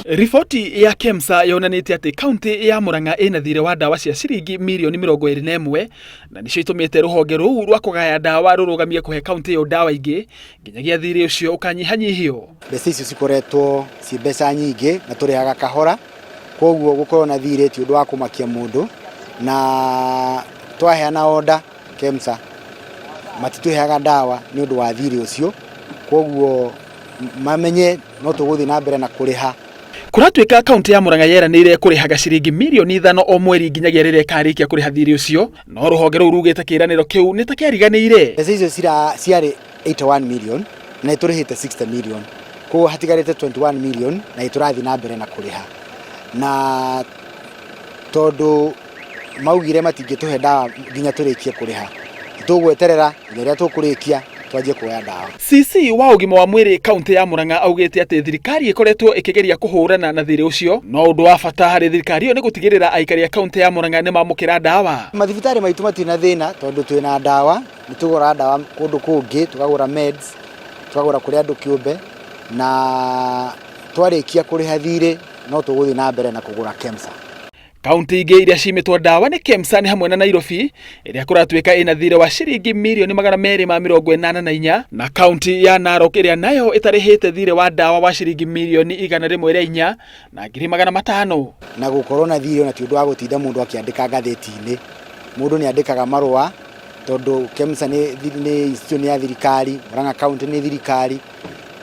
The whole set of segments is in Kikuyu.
Riboti ya KEMSA yonanĩtie atĩ kaunti ya Murang'a ĩna thirĩ wa ndawa cia ciringi mirioni 21 na nĩcio itũmĩte rũhonge rũu rwa kũgaya ndawa rũrũgamie kũhe kaunti ĩyo ndawa ingĩ nginyagia thirĩ ũcio ũkanyihanyihio. Mbeca icio cikoretwo ciĩ mbeca nyingĩ na tũrĩhaga kahora, koguo gũkorwo na thirĩ ti ũndũ wa kũmakia mũndũ, na twaheana order KEMSA matitũheaga ndawa nĩ ũndũ wa thirĩ ũcio, koguo mamenye no tũgũthiĩ na mbere na kũrĩha. Kũratuĩka kaunti ya Murang'a yeranĩire kũrĩhaga ciringi mirioni 5 o mweri nginyagia rĩrĩa ĩkarĩkia kũrĩha thirĩ ũcio, no rũhonge rũu rugĩte kĩĩranĩro kĩu nĩ ta kĩariganĩire. Mbeca icio ciarĩ 81 million na nĩ tũrĩhĩte 60 million, koguo hatigarĩte 21 million na nĩ tũrathiĩ na mbere na kũrĩha, na tondũ maugire matingĩtũhe ndawa nginya tũrĩkie kũrĩha, tũgweterera nginya rĩrĩa tũkũrĩkia twanjie kuoya ndawa. CC wa ũgima wa mwĩrĩ kaunti ya Murang'a augĩte atĩ thirikari ĩkoretwo ĩkĩgeria kũhũrana na thirĩ ũcio, no ũndũ wa bata harĩ thirikari ĩyo nĩ gũtigĩrĩra aikari a kaunti ya Murang'a nĩ mamũkĩra ndawa. Mathibitarĩ maitũ matirĩ na thĩna tondũ twĩna ndawa, nĩ tũgũraga ndawa kũndũ kũngĩ, tũkagũra meds, tũkagũra kũrĩ andũ kĩũmbe, na twarĩkia kũrĩha thirĩ no tũgũthiĩ na mbere na kũgũra KEMSA. Kaunti ingĩ iria cimĩtwo ndawa nĩ KEMSA nĩ hamwe na Nairobi ĩrĩa kũratuĩka ĩna thirĩ wa ciringi mirioni 284 na kaunti ya Narok ĩrĩa nayo ĩtarĩhĩte thirĩ wa ndawa wa ciringi mirioni 104,500. Na gũkorwo na thirĩ ona ti ũndũ wa gũtinda mũndũ akĩandĩka ngathĩti-inĩ, mũndũ nĩ andĩkaga marũa tondũ KEMSA nĩ institution ya thirikari, Murang'a County nĩ thirikari,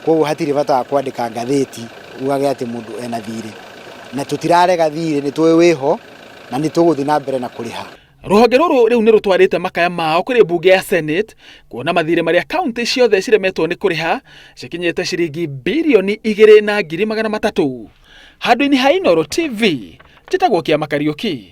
koguo hatirĩ bata wa kwandĩka ngathĩti ugage atĩ mũndũ ena thirĩ. Na tũtirarega thirĩ, nĩ tũĩ wĩho na nĩ tũgũthiĩ na mbere na kũrĩha. Rũhonge rũrũ rĩu nĩ rũtwarĩte makaya mao kũrĩ mbunge ya Senate kuona mathirĩ marĩa kaunti ciothe ciremetwo nĩ kũrĩha cikinyĩte ciringi birioni 3,300,000. Handũ-inĩ ha Inooro TV, njĩtagwo Kĩama Kariũki.